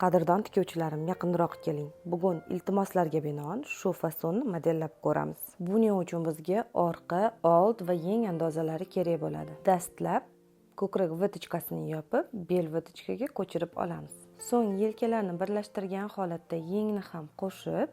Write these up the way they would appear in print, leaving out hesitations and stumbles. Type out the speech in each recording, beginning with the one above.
Qadrdon tikuvchilarim, yaqinroq keling. Bugun iltimoslarga binoan shu fasonni modellab ko'ramiz. Buning uchun bizga orqa, old va yeng andozalari kerak bo'ladi. Dastlab ko'krak выточка sini yopib, bel выточка ga ko'chirib olamiz. So'ng yelkalarni birlashtirgan holatda yengni ham qo'shib,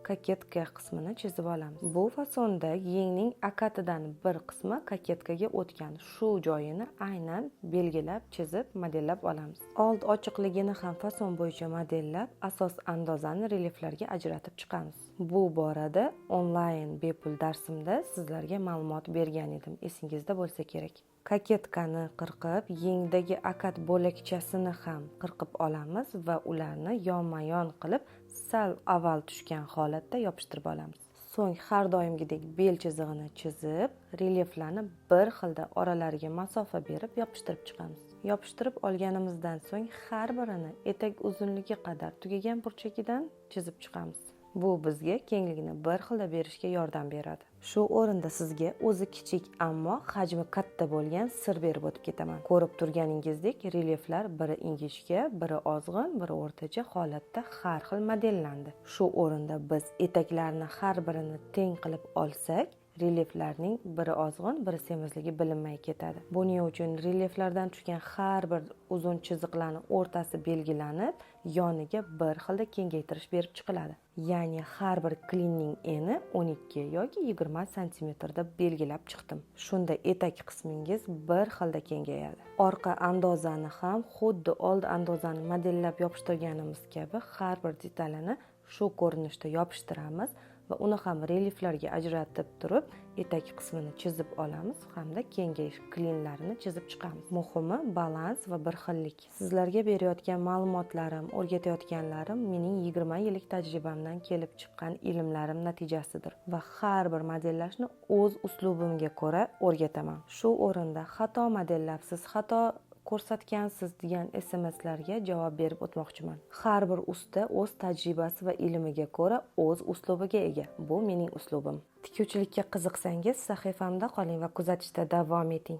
кокетка qismini chizib olamiz. Bu fasonda yengning окат idan bir qismi кокетка ga o'tgan. Shu joyini aynan belgilab, chizib, modellab olamiz. Old ochiqligini ham fason bo'yicha modellab, asos andozani relyeflarga ajratib chiqamiz. Bu borada onlayn bepul darsimda sizlarga ma'lumot bergan edim, esingizda bo'lsa kerak. Кокетка ni qirqib, yengdagi окат bo'lakchasini ham qirqib olamiz va ularni yonma-yon qilib, sal oval tushgan holatda yopishtirib olamiz. So'ng har doimgidek bel chizig'ini chizib, relyeflarni bir xilda oralariga masofa berib yopishtirib chiqamiz. Yopishtirib olganimizdan so'ng har birini etak uzunligi qadar tugagan burchagidan chizib chiqamiz. Bu bizga kengligini bir xilda berishga yordam beradi. Shu o'rinda sizga o'zi kichik, ammo hajmi katta bo'lgan sir berib o'tib ketaman. Ko'rib turganingizdek, relyeflar biri ingichka, biri ozg'in, biri o'rtacha holatda har xil modellandi. Shu o'rinda biz etaklarni har birini teng qilib olsak, relyeflarning biri ozg'in, biri semizligi bilinmay ketadi. Buning uchun relyeflardan tushgan har bir uzun chiziqlarni o'rtasi belgilanib, yoniga bir xilda kengaytirish berib chiqiladi. Ya'ni har bir klinning eni 12 yoki 20 santimetrda belgilab chiqdim. Shunda etak qismingiz bir xilda kengayadi. Orqa andozani ham xuddi old andozani modellab yopishtirganimiz kabi har bir detalini shu ko'rinishda yopishtiramiz va uni ham relyeflarga ajratib turib, etak qismini chizib olamiz hamda kengayish klinlarini chizib chiqamiz. Muhimi, balans va bir xillik. Sizlarga berayotgan ma'lumotlarim, o'rgatayotganlarim mening 20 yillik tajribamdan kelib chiqqan ilmlarim natijasidir va har bir modellashni o'z uslubimga ko'ra o'rgataman. Shu o'rinda "Xato modellabsiz, xato ko'rsatgansiz" degan SMSlarga javob berib o'tmoqchiman. Har bir usta o'z tajribasi va ilmiga ko'ra o'z uslubiga ega. Bu mening uslubim. Tikuvchilikka qiziqsangiz, sahifamda qoling va kuzatishda davom eting.